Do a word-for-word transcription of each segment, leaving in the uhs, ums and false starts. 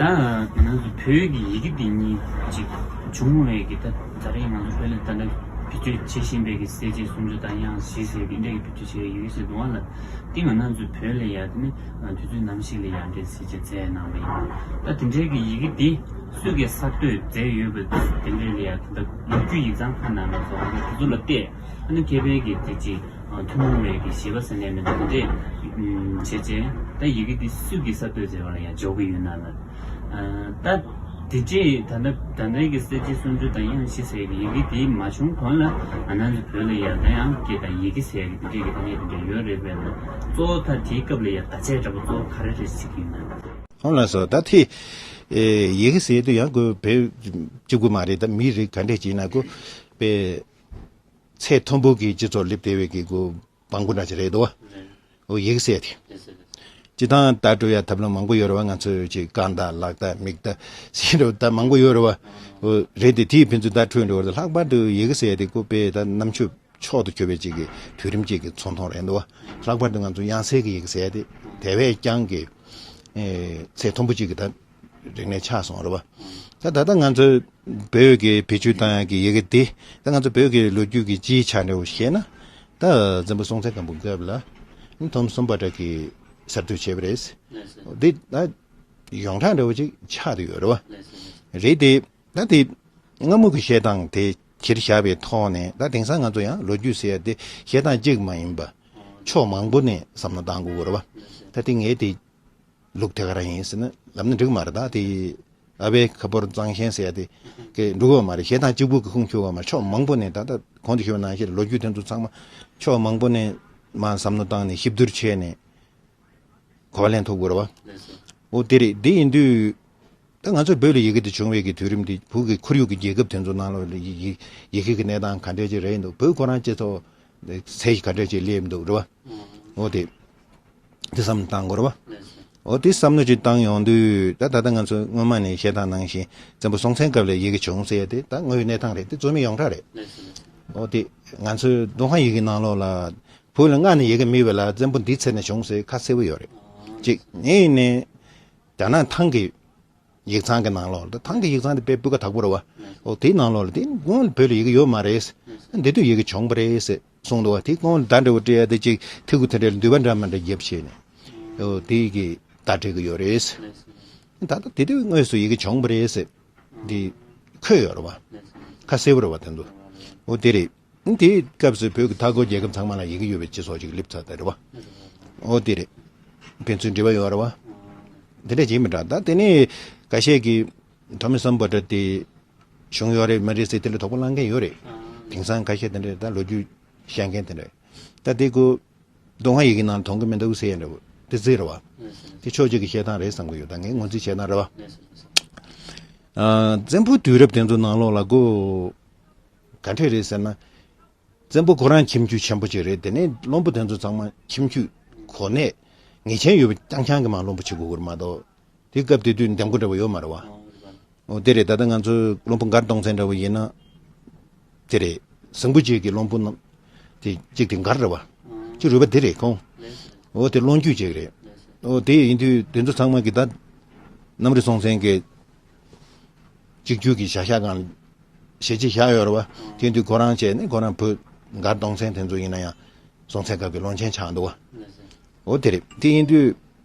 ད་ང་ཚོ་བོད་ཀྱི་ཡི་གེ་འདི་གཉིས་ཅིག་བྱུང་བའི་གི། ད་ད་རེས་ང་ཚོ་བོད་ལ་ད་ལྟ་བེད་སྤྱོད་བྱེད་བཞིན་པའི་གི་གསལ་བྱེད་སུམ་ཅུ་དང་དབྱངས་བཞི་ཟེར་གི་འདྲ་གི་བེད་སྤྱོད་བྱེད་ཡི་གེ་ཟེར་འདུག་བ་ལ། འདི་ང་རང་ཚོ་བོད་ལ་ཡ་དེ་ནི་དུས་ཚོད་ནམ་ཞིག་ལ་ཡ་འདྲའི་གསལ་བྱེད་མཛད་གནང་བ་ཡིན། ད་དེ་འདྲའི་གི་ཡི་གེ་འདི་སུ་གིས་གསར་གཏོད་མཛད་ཡོད་པ་དེ་འདྲའི་ལ་ཡ་ད་ལོ་རྒྱུས་ཡིག་ཚང་ཁག་ནང་ལ་ཚོ་དེ་ཚོ་ལ་བལྟས། ཨ་ནི་མཁས་པའི་གི་དེ་ཅིག་ཐུན་མོང་བའི་གི་ཞེས་པ་ཟེར་ནས་མི་འདུག་འདི་བྱས་རྗེས་ད་ཡི་གེ་འདི་སུས་གི་གསར་གཏོད་མཛད་པ་ལ་ཡང་འཇོག་གི་ཡོད་ན་ལ། ད་དེ་རྗེས་ད་ལྟ་ད་ལྟའི་གི་གསལ་བྱེད་སུམ་ཅུ་དང་དབྱངས་བཞི་ཟེར་གི་ཡི་གེ་དེ་མ་བྱུང་གོང་ལ་ང་རང་ཚོ་བོད་ལ་ཡང་ད་དབྱངས་སྐད་དང་ཡི་གེ་ཟེར་གི་དེ་འདྲའི་གི་ཐ་སྙད་དེ་འདྲ་ཡོད་རེད་པས་ན། གཙོ་བོ་ད་དེའི་སྐབས་ལ་ཡང་བརྡ་ཆད་འདྲ་པོ་གཙོ་བོ་ག་རེ་རེད་ཟེར་གི་ཡོད་ན། ཧོང་ལ་སོ་ད་དེ་ཡི་གེ་ཟེར་དུས་ཡང་ཁོ་བོད་གཅིག་པུ་མ་རེད། ད་མི་རིགས་ག་འདྲས་ཅིག་ཡིན་ན་ཁོ་པའི་ཚད་མཐོན་པོ་གི་སྤྱི་ཚོགས་སླེབས་བསྡད་པའི་གི་གོ་བང་བུ་འདྲ་ཅིག་རེད་འདུག་བ། འོ་ཡིག་གསལ་དེ། སྤྱི་བཏང་ལྟ་གྲུབ་ཡ་ཐབས་ལམ་མང་པོ་ཡོད་རེད་བ། ང་ཚོས་ཅིག་རྐང་རྟགས་ལག་རྟགས་མིག་རྟགས་ཟེར་རེད་བ། ད་མང་པོ་ཡོད་རེད་བ། འོ་རེད་དེ་དེའི་ཕན་ཚུན་ད་འཕྲོད་འགྲོ་བ་དེ། ལྷག་པར་དུ་ཡིག་གསལ་དེ་ཁོ་པའི་ད་རྣམ་དཔྱོད་མཆོག་ཏུ་གྱུར་པའི་ཅིག་གི་དུས་རིམ་ཅིག་གི་ཚོར་མཐོང་རེད་འདུག་བ། ལྷག་པར་དུ་ང་ཚོ་དབྱངས་གསལ་གྱི་ཡིག་གསལ་དེ་དེ་བས་ཀྱང་གི་ཚད་མཐོན་པོ་ཅིག་གི་ད་རིག་གནས་ཆགས་སོང་རེད་བ། ད་ད་ལྟ་ང་ཚོའི་བོད་ཀྱི་བེད་སྤྱོད་བཏང་ཡག་གི་ཡི་གེ་འདི་ད་ང་ཚོ་བོད་ཀྱི་ལོ་རྒྱུས་ཀྱི་སྤྱིའི་ཆ་འདྲ་བོ་བཤད་ན། ད་བཙན་པོ་སྲོང་བཙན་སྒམ་པོའི་སྐབས་ལ་ཐོམ་སོན་པོ་ཊ་གིས་གསར་གཏོད་བྱས་པ་རེད། འདི་ད་ཡོངས་གྲགས་འདྲ་བོ་ཅིག་ཆགས་བསྡད་ཡོད་རེད་བ། རེད་དེ། ད་དེ་སྔ་མོ་གི་བཤད་སྟངས་དེ་གྱེར་བཞག་པའི་ཐོག་ནས། ད་དེང་སང་ང་ཚོ་ཡང་ལོ་རྒྱུས་ཟེར་ཡ་དེ་བཤད་སྟངས་གཅིག་མ་ཡིན་པ་ཕྱོགས་མང་པོ་ནས་བསམ་བློ་བཏང་དགོས་ཀྱི་རེད་བ། ད་དེ་ངས་དེ་ལུགས་དེ་ག་རང་ཡིན་ཟེར་ན་ལབ་ན་འགྲིག་མ་རེད། ད་དེ་ཨ་ཕའི་ཁ་ཕོར་གཙང་ཞེན་ཟེར་ཡ་དེ་གི་འགྲིག་གི་མ་རེད། བཤད་སྟངས་གཅིག་པུ་གི་ཁུངས་འཁྱོལ་བ་མ་རེད། ཕྱོགས་མང་པོ་ནས། ད་ལྟ་གོང་དུ་ཞུས་པ་ནང་བཞིན་ལོ་རྒྱུས་དེ་ཚོ་ཚང་མ་ཕྱོགས་མང་པོ་ནས་མར་བསམ་བློ་བཏང་ནས་ཞིབ་བསྡུར་བྱས་ནས་གོ་བ་ལེན་ཐུབ་དགོས་རེད་བ། ལགས་སོ། འོ་དེ་རེད། དེ་ཡིན་དུས་ད་ང་ཚོ་བོད་ལ་ཡི་གེ་དེ་བྱུང་བའི་གི་དུས་རིམ་དེ་བོད་ཀྱི་ཁོར་ཡུག་གི་རྒྱལ་ཁབ་དེ་ཚོ་ནང་ལོགས་ལ་ཡི་ཡི་ཡི་གེ་གི་གནས་སྟངས་ག་འདྲས་ཅིག་རེད་འདུག་བོད་ཁོ་རང་སྤྱི་ཚོགས་ཚད་གཞི་ག་འདྲས་ཅིག་སླེབས་འདུག་རེད་བ། འོ་དེ་དེ་བསམ་བློ་བཏང་དགོས་རེད་བ། འོ་དེ་བསམ་བློ་ཅིག་བཏང་ཡོང་དུས་ད་ད་ལྟ་ང་ཚོ་སྔོན་མ་ནས་བཤད་སྟངས་ནང་བཞིན་བཙན་པོ་སྲོང་བཙན་སྐབས་ལ་ཡི་གེ་བྱུང་ཟེར་ཡ་དེ་ད་དངོས་ཡོད་གནས་སྟངས་རེད། དེ་རྩོད་མེད་ཡོངས་གྲགས་རེད། འོ་དེ་ང་ཚོའི་མདོ་ཁམས་ཡི་གེ་ནང་ལོགས་ལ་བོད་ལ་སྔ་ནས་ཡི་གེ་མེད་པ་ལ་བཙན་པོ་འདི་ཚེ་ནས་བྱུང་ཟེར་ཁ་གསལ་པོ་ཡོད་རེད། གཅིག་ངས་ཡིན་ནའི་རྒྱ་ནག་ཐང་གི་ཡིག་ཚང་གི་ནང་ལོགས་ལ། ད་ཐང་གི་ཡིག་ཚང་དེ་དཔེ་སྤུས་ཀ་དག་པོ་རེད་བ། འོ་དེའི་ནང་ལོགས་ལ་དེ་སྔོན་ལ་བོད་ལ་ཡི་གེ་ཡོད་མ་རེད། འདི་དུས་ཡི་གེ་བྱུང་བ་རེད་ཟེར་གསུངས་འདུག་བ། དེ་སྔོན་ལ་ད་འདྲ་བོ་བྲིས་ཡ་དེ་ཅིག་ཐི་གུ་དེ་འདྲ་ལ་འདུས་པ་འདྲ་མ་འདྲ་བརྒྱབ་བྱས་ནས། འོ་དེ་གི་ད་བྲིས་གི་ཡོད་རེད་ཟེར། ད་ལྟ་དེ་དུས་དངོས་སུ་ཡི་གེ་བྱུང་བ་རེད་ཟེར་འདི་འཁོད་ཡོད་རེད་བ། ཁ་གསལ་པོ་རེད་བ་དེ་ཚོ། འོ་དེ་རེད། དེའི་སྐབས་སུ་བོད་ཀྱི་མཐའ་འཁོར་རྒྱལ་ཁབ་ཚང་མ་ལ་ཡི་གེ་ཡོད་པའི་སྤྱི་ཚོགས་ཅིག་སླེབས་ཚར་ད་རེད་བ། འོ་དེ་རེད། ཕན་ཚུན་འབྲེལ་བ་ཡོད་རེད་བ། དེ་འདྲ་བྱེད་མི་འདྲ། ད་དེ་ནས་ཁ་ཤས་ཀྱིས་ཐོ་མི་སམ་བྷོ་ཊ་དེ་བྱུང་ཡོད་རེད་མ་རེད་ཟེར་དེ་འདྲ་དོགས་པ་བསླང་མཁན་ཡོད་རེད། དེང་སང་ཁ་ཤས་དེ་འདྲ་ད་ལོ་རྒྱུས་བཤད་མཁན་དེ་འདྲ། ད་དེ་ཁོ་མདོ་ཁམས་ཡི་གེ་ནང་མཐོང་གི་མི་འདུག་ཟེར་ཡ་འདྲ་བོ་དེ་རྩིས་རེད་བ། དེ་ཕྱོགས་གཅིག་གི་བཤད་སྟངས་རེད་བསམ་གི་ཡོད། ད་ངས་ངོས་འཛིན་བྱས་ན་རེད་བ། ཨ། བཙན་པོའི་དུས་རབས་དེ་ཚོ་ནང་ལོགས་ལ་ཁོ་ག་འདྲས་རེད་ཟེར་ན། བཙན་པོ་ཁོ་རང་ཁྱིམ་རྒྱུད་ཆེན་པོ་ཅིག་རེད། དེ་ནས་བློན་པོ་དེ་ཚོ་ཚང་མ་ཁྱིམ་རྒྱུད་གོ་གནས་ངེས་ཅན་ཡོད་པ་རྐྱང་རྐྱང་གི་མར་བློན་པོ་བྱེད་དགོས་ཀྱི་རེད་མ་གཏོགས། དེ་སྐབས་དེ་དུས་འདེམས་བསྐོ་འདྲ་བོ་ཡོད་མ་རེད་བ། འོ་དེ་རེད། ད་ལྟ་ང་ཚོའི་བློན་པོ་མགར་གདོང་བཙན་འདྲ་བོ་ཡིན་ན། དེ་རེད། ཟིང་པོ་རྗེ་གི་བློན་པོ་རྣམས་དེ་གཅིག་དེ་མགར་རེད་བ། གཅིག་རུས་པ་དེ་རེད་ཁོང་། འོ་དེ་བློན་རྒྱུད་ཅིག་རེད། འོ་དེ་ཡིན་དུས་དེ་ཚོ་ཚང་མ་གི་ད་གནམ་རི་སྲོང་བཙན་གི་གཅིག་གྱུར་གྱི་བྱ་གཞག་སྒང་ཞལ་གྱིས་བཞག་ཡོད་རེད་བ། དེ་དུས་ཁོ་རང་བྱས་ནས་ཁོ་རང་བུ་མགར་གདོང་བཙན་དེ་ཚོ་ཡིན་ན་ཡང་སྲོང་བཙན་སྐབས་ཀྱི་བློན་ཆེན་ཆགས་འདུག་བ། འོ་དེ་རེད། དེ་ཡིན་དུས་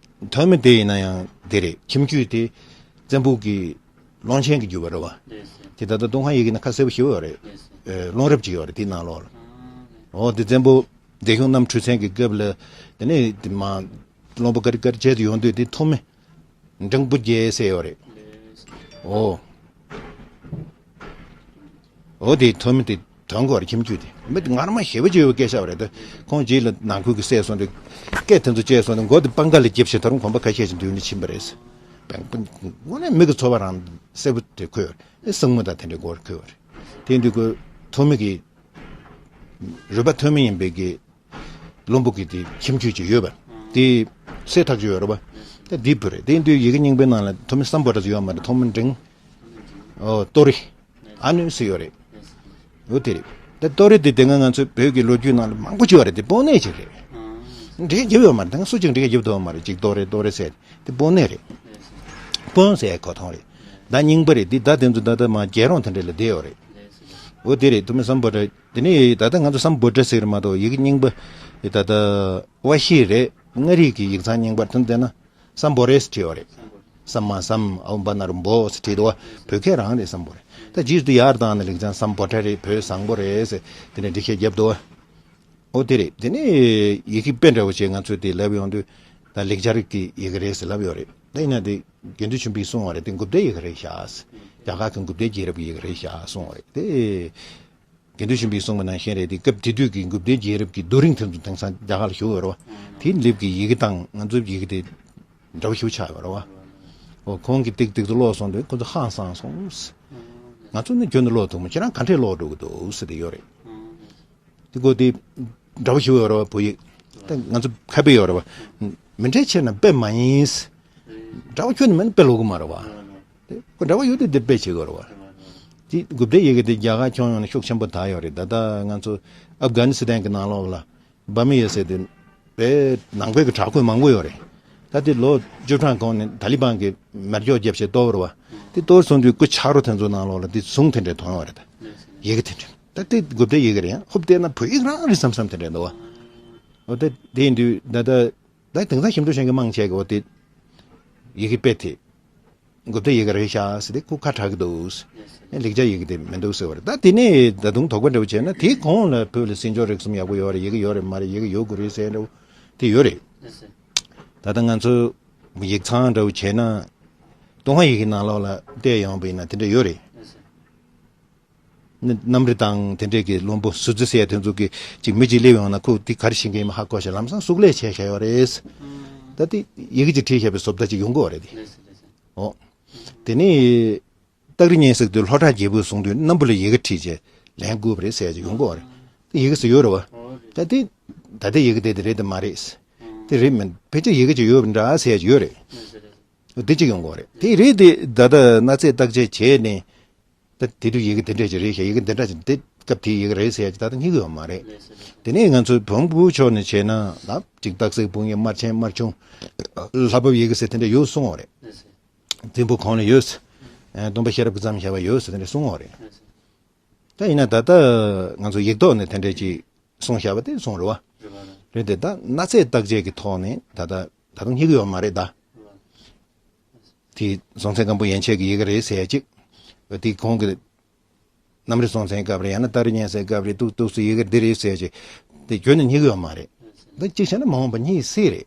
ཐོན་མི་དེ་ཡིན་ན་ཡང་དེ་རེད། ཁྱིམ་རྒྱུད་དེ་བཙན་པོ་གི་བློན་ཆེན་གྱི་རྒྱུད་པ་རེད་བ། དེ་ད་ལྟ་མདོ་ཁམས་ཡི་གེ་ན་ཁ་གསལ་པོ་ཞེ་པོ་ཡོད་རེད། ཨེ། བློན་རབས་ཅིག་ཡོད་རེད་དེའི་ནང་ལོགས་ལ། འོ་དེ་བཙན་པོ་སྡེ་གཞུང་རྣམ་འཕྲུལ་མཚན་གྱི་སྐབས་ལ་དེ་ནས་དེ་མ་བློན་པོ་ཀར་ཀར་བྱས་ཏེ་ཡོང་དུས་དེ་ཐོན་མི། འབྲིང་པོ་རྒྱལ་ཟེར་ཡོད་རེད། འོ། འོ་དེ་ཐོན་མི་དེ་ཐོན་དགོས་རེད། ཁྱིམ་རྒྱུད་དེ་མི་དེ་ངར་མ་ཞེ་པོ་ཅིག་ཡོད་པའི་སྐད་ཆ་བ་རེད་དེ། ཁོང་རྗེས་ལ་ནང་ཁུལ་གྱི་བསད་སོང་དེ། སྐད་དེ་ཚོ་བཅད་སོང་དེ་མགོ་དེ་པང་ཁ་ལ་རྒྱབ་བྱས་ད་རུང་གོམ་པ་ཁ་ཤས་ཤིག་མདུན་ནས་ཕྱིན་པ་རེད། དཔོན་པོ་དངོས་གནས་མི་གི་འཚོ་བ་རང་གསལ་པོ་དེ་འཁོད་ཡོད་རེད། སྲིང་མོ་དང་དེ་འདྲའི་སྐོར་འཁོད་ཡོད་རེད། དེ་དུས་ཁོ་ཐོན་མི་གི་རུས་པ་ཐོན་མི་ཡིན་པའི་གི་བློན་པོ་གི་དེ་ཁྱིམ་རྒྱུད་ཅིག་ཡོད་པ། དེ་སྲས་ཐག་ཆོད་ཡོད་རེད་པ། ད་འདི་བུ་རེད། དེ་དུས་ཡི་གེ་རྙིང་པའི་ནང་ལ་ཐོན་མི་སམ་བྷོ་ཊ་ཟེར་ཡོད་མ་རེད། ཐོན་མི་འབྲིང་། ཨོ་ཏོ་རི། ཨ་ནུ་ཟེར་ཡོད་རེད། འོ་དེ་རེད། ད་ཏོ་རི་དེ་དེ་སྔ་ང་ཚོའི་བོད་ཀྱི་ལོ་རྒྱུས་ནང་ལ་མང་པོ་ཅིག་ཡོད་རེད། དེ་དཔོན་གནས་ཅིག་རེད། འགྲེལ་རྒྱབ་ཡོད་མ་རེད། ད་སུ་ཅིག་འགྲེལ་རྒྱབ་ཐུབ་ཡོད་མ་རེད། ཅིག་ཏོ་རི་ཏོ་རི་ཟེར་དེ་དཔོན་གནས་རེད། པོན་ཟེར་ཡ་གོ་ཐོང་རེད། ད་རྙིང་པ་རེད། འདི་ད་དེ་ཚོ་ད་ལྟ་མ་རྒྱལ་རོང་དེ་འདྲ་ལ་བསྡད་ཡོད་རེད། འོ་དེ་རེད། ཐུ་མི་སམ་བྷོ་ཊ། དེ་ནས་ད་ལྟ་ང་ཚོ་སམ་བྷོ་ཊ་ཟེར་མ་གཏོགས་ཡི་གེ་རྙིང་པ་ད་ལྟ་ཝ་ཤི་རེད། མངའ་རིས་ཀྱི་ཡིག་ཚང་རྙིང་པ་དེ་ཚོ་བལྟས་ན་སམ་བྷོ་རེས་བྲིས་ཡོད་རེད། སམ་མ་སམ་ཨའུ་བ་ན་རུ་བྷོ་ཟེར་བྲིས་འདུག་བ། བོད་སྐད་རང་རེད་སམ་བྷོ་རེ། ད་རྗེས་སུ་ཡར་བཏང་ནས་ལེགས་བྱང་སམ་བྷོ་ཊ་རེད། བོད་བཟང་པོ་རེད་ཟེར་དེ་ནས་འགྲེལ་བཤད་བརྒྱབ་འདུག་བ། ཨོ་དེ་རེད། དེ་ནས་ཡི་གེ་དཔེ་འདྲ་བོ་བྱས་ང་ཚོས་དེ་ལབ་ཡོང་དུས་ད་ལེགས་སྦྱར་གྱི་ཡི་གེ་རེད་ཟེར་ལབ་ཡོད་རེད། ད་ཡིན་ན་དེ་དགེ་འདུན་ཆོས་འཕེལ་གྱིས་གསུངས་པ་རེད། དེ་འགུག་བདེ་ཡི་གེ་རེད་ཤག་རྒྱ་གར་གྱི་འགུག་བདེ་རྒྱལ་རབས་ཀྱི་ཡི་གེ་རེད་ཤག་གསུངས་པ་རེད། དེ་དགེ་འདུན་ཆོས་འཕེལ་གྱིས་གསུངས་པ་ནང་བཞིན་རེད། དེ་སྐབས་དེ་དུས་ཀྱི་འགུག་བདེ་རྒྱལ་རབས་ཀྱི་རྡོ་རིང་དེ་ཚོ་དེང་སང་རྒྱ་གར་ལ་བཞུགས་ཡོད་རེད་བ། དེའི་ལེབ་ཀྱི་ཡི་གེ་དང་ང་ཚོའི་ཡི་གེ་དེ་འདྲ་བོ་ཞེ་པོ་ཆགས་ཡོད་རེད་བ། ཨོ་ཁོང་གིས་ཏིག་ཏིག་ཏུ་ཀློག་སོང་དུས་ཁོ་ཚོ་ཧང་སངས་སོང་། ང་ཚོ་ནི་ཁྱོན་ནས་ཀློག་ཐུབ་མོད། ཁྱེད་རང་ག་འདྲས་ཀློག་འགྲོ་གི་འདུག་ཟེར་དེ་ཡོད་རེད། དེ་གོ་དེ་འདྲ་བོ་ཞིག་ཡོད་རེད་བ། བོད་ཡིག་ད་ང་ཚོ་ཁ་དཔེ་ཡོད་རེད་བ། མི་འདྲ་ཆེ་ན་དཔེ་མ་ཡིན། འདྲ་བོ་ཁྱོན་ནས་མིན་དཔེ་ཀློག་གི་མ་རེད་བ། དེ་ཁོ་འདྲ་བོ་ཡོད་དུས་དེ་དཔེ་བྱེད་དགོས་རེད་བ། དེ་འགུག་བདེ་ཡི་གེ་དེ་རྒྱ་གར་ཁྱོན་ཡོངས་ནས་ཤུགས་ཆེན་པོ་དར་ཡོད་རེད། ད་ལྟ་ང་ཚོ་ཨབ་གྷ་ནི་སི་ཐན་གྱི་ནང་ལོགས་ལ་བྷར་མ་ཡི་ཟེར་དེ་དཔེ་ནང་པའི་གི་དྲག་པོ་མང་པོ་ཡོད་རེད། ད་དེ་ལོ་བཅུ་གྲངས་གོང་ནས་ཏཱ་ལི་བན་གྱིས་མེར་སྒྱོགས་བརྒྱབ་བྱས་གཏོར་བ་རེད་བ། དེ་གཏོར་སོང་དུས་སྐུ་ཆག་རོ་དེ་ཚོ་ནང་ལོགས་ལ་དེ་གཟུངས་དེ་འདྲས་ཐོན་ཡོད་རེད། ད་ཡི་གེ་དེ་འདྲས་ད་དེ་འགུག་བདེ་ཡི་གེ་རེད། ཡང་ཧོབ་བལྟས་ན་བོད་ཡིག་རང་རེད་བསམ་བསམ་དེ་འདྲས་འདུག་བ། འོ་དེ་དེ་ཡིན་དུས་ད་ལྟ་ད་དེང་སང་ཞིབ་འཇུག་བྱེད་མཁན་མང་ཆེ་གི་འོ་དེ་ཡི་གེ་དཔེ་དེ་འགུག་བདེ་ཡི་གེ་རེད་ཤག་ཟེར་ཏེ་ཁོ་ཁ་གྲག་གི་འདུག་ཨེ་ལེགས་སྦྱར་ཡི་གེ་དེ་མི་འདུག་ཟེར་བ་རེད། ད་དེ་ནས་ད་དུང་དོགས་པ་འདྲ་བོ་བྱས་ན་དེའི་གོང་ལ་བོད་ལ་སྲིད་སྐྱོང་རིག་གསུམ་ཡག་པོ་ཡོད་རེད། ཡི་གེ་ཡོད་རེད་མ་རེད། ཡི་གེ་ཡོད་དགོས་རེད་ཟེར་འདྲ་བོ་དེ་ཡོད་རེད། ད་ལྟ་ང་ཚོ་ཡིག་ཚང་འདྲ་བོ་བྱས་ན་ཏུན་ཧོང་ཡི་གེ་ནང་ལོགས་ལ་བལྟས་ཡོང་བ་ཡིན་ན་དེ་འདྲ་ཡོད་རེད། གནམ་རི་དང་དེ་འདྲས་ཀྱི་བློན་པོ་ཟུ་ཙི་ཟེར་ཡ་དེ་ཚོ་གི་ཅིག་མི་གཅིག་སླེབས་ཡོང་ན་ཁོ་དེ་ག་རེ་བྱེད་མཁན་ཡིན་མ་ཧ་གོ་ཤག་ལམ་སང་གཙུག་ལག་བྱས་བཞག་ཡོད་རེད། ད་དེ་ཡི་གེ་ཅིག་བྲིས་བཞག་པའི་བཟོ་ལྟ་ཅིག་ཡོང་གི་ཡོད་རེད་དེ། ཨོ། དེ་ནས་སྟག་རི་གཉན་གཟིགས་དེ་ལྷོ་བྲག་རྒྱལ་པོས་བཟུང་དུས་སྣམ་བུ་ལ་ཡི་གེ་བྲིས་བྱས་ལན་བསྐུར་བ་རེད་ཟེར་ཡ་ཅིག་ཡོང་གི་ཡོད་རེད། དེ་ཡི་གེ་ཟེར་ཡོད་རེད་བ། ད་དེ་ད་ལྟའི་ཡི་གེ་དེ་དེ་རེད་དེ་མ་རེད། དེ་རེད་མིན་ཕལ་ཆེར་ཡི་གེ་ཅིག་ཡོད་པ་འདྲ་ཟེར་ཡ་ཅིག་ཡོད་རེད། འདི་གཅིག་ཡོང་གི་ཡོད་རེད། དེ་རེད་དེ་ད་ལྟ་གནའ་རྫས་བརྟག་དཔྱད་བྱས་ནས། ད་དེ་དུས་ཡི་གེ་དེ་འདྲས་ཅིག་རེད་ཤག་ཡི་གེ་འདི་འདྲ་ཅིག་འདི་སྐབས་དེའི་ཡི་གེ་རེད་ཟེར་ཡ་ཅིག་ད་ལྟ་རྙེད་ཀྱི་ཡོད་མ་རེད། དེ་ནས་ང་ཚོའི་བོན་པོའི་ཕྱོགས་ནས་བྱས་ན་ལབ་ཅིག་སྟག་གཟིག་དཔུང་ཡིག་དམར་ཆེན་དམར་ཆུང་། ལྷ་བབས་ཡི་གེ་ཟེར་དེ་འདྲ་ཡོད་གསུང་བ་རེད། འཛིན་པོ་གོང་ལ་ཡོད། སྟོན་པ་ཤེས་རབ་ཀྱིས་བརྩམས་བཞག་པ་ཡོད་ཟེར་དེ་འདྲ་གསུང་བ་རེད། ད་ཡིན་ན་ད་ལྟ་ང་ཚོ་ཡིག་ཐོག་ནས་དེ་འདྲ་ཅིག་གསུངས་བཞག་པ་དེ་གསུང་རེད་བ། རེད་དེ་ད་གནའ་རྫས་བརྟག་དཔྱད་ཀྱི་ཐོག་ནས་ད་ལྟ་ད་དུང་རྙེད་ཀྱི་ཡོད་མ་རེད་ད། དེ་སྲོང་བཙན་སྒམ་པོ་ཡན་ཆད་ཀྱི་ཡི་གེ་རེད་ཟེར་ཡ་གཅིག་དེ་གོང་གི་གནམ་རི་སྲོང་བཙན་སྐབས་རེད། ཡང་ན་སྟག་རི་གཉན་གཟིགས་སྐབས་རེད། ཏུག་ཏུག་སུ་ཡི་གེ་འདི་རེད་ཟེར་ཡ་གཅིག་དེ་ཁྱོན་ནས་རྙེད་ཀྱི་ཡོད་མ་རེད། ད་གཅིག་བྱས་ན་མ་འོངས་པ་རྙེད་སྲིད་རེད།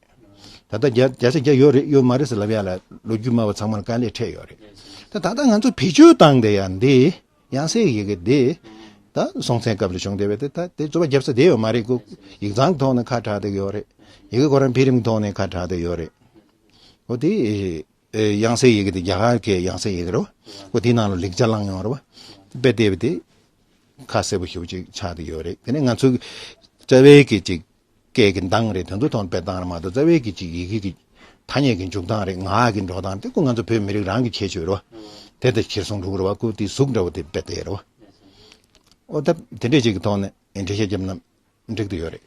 ད་ལྟ་བརྒྱ་བརྒྱ་ཆ་བརྒྱ་ཡོད་རེད་ཡོད་མ་རེད་ཟེར་ལབ་ཡ་ལ་ལོ་རྒྱུས་སྨྲ་བ་ཚང་མ་ལ་དཀའ་ལས་འཕྲད་ཡོད་རེད། ད་ད་ལྟ་ང་ཚོ་བེད་སྤྱོད་བཏང་བསྡད་ཡ་འདི། ཡང་སྲིད་ཡི་གེ་འདི། ད་སྲོང་བཙན་སྐབས་ལ་བྱུང་བསྡད་པའི་དེ་ད་དེ་རྩོད་པ་རྒྱབ་ས་དེ་ཡོད་མ་རེད་གོ། ཡིག་ཚང་གི་ཐོག་ནས་ཁ་གྲགས་བསྡད་ཡོད་རེད། ཡི་གེ་ཁོ་རང་འཕེལ་རིམ་གྱི་ཐོག་ནས་ཁ་གྲགས་བསྡད་ཡོད་རེད། འོ་དེ། ཡང་སྲིད་ཡི་གེ་དེ་རྒྱ་གར་གྱི་ཡང་སྲིད་ཡི་གེ་རེད་བ། འོ་དེའི་ནང་ལ་ལེགས་སྦྱར་བླངས་ཡོང་རེད་བ། དཔེ་བལྟས་པ་དེ། ཁ་གསལ་པོ་ཞེ་པོ་ཅིག་ཆགས་བསྡད་ཡོད་རེད། དེ་ནས་ང་ཚོའི་རྩ་བའི་གི་ཅིག་སྐད་ཀྱི་གདངས་རེད། དེ་ཚོ་ཐོག་ནས་དཔེ་བཏང་རེད་མ་གཏོགས་རྩ་བའི་གི་ཅིག་ཡི་གེ་གི་ཐ་སྙད་ཀྱི་འཇུག་སྟངས་རེད། ངག་གི་འགྲོ་སྟངས་དེ་ཁོ་ང་ཚོ་བོད་མི་རིགས་རང་གི་ཁྱད་ཆོས་རེད་བ། དེ་ལྟར་ཁྱེར་སོང་འགྲོ་གི་རེད་བ། ཁོ་དེའི་གཟུགས་འདྲ་བོ་དེ་དཔེ་བལྟས་རེད་བ། འོ་ད་དེ་འདྲས་ཅིག་གི་ཐོག་ནས་འགྲེལ་བཤད་བརྒྱབ་ན་འགྲིག་ཏུ་ཡོད་རེད།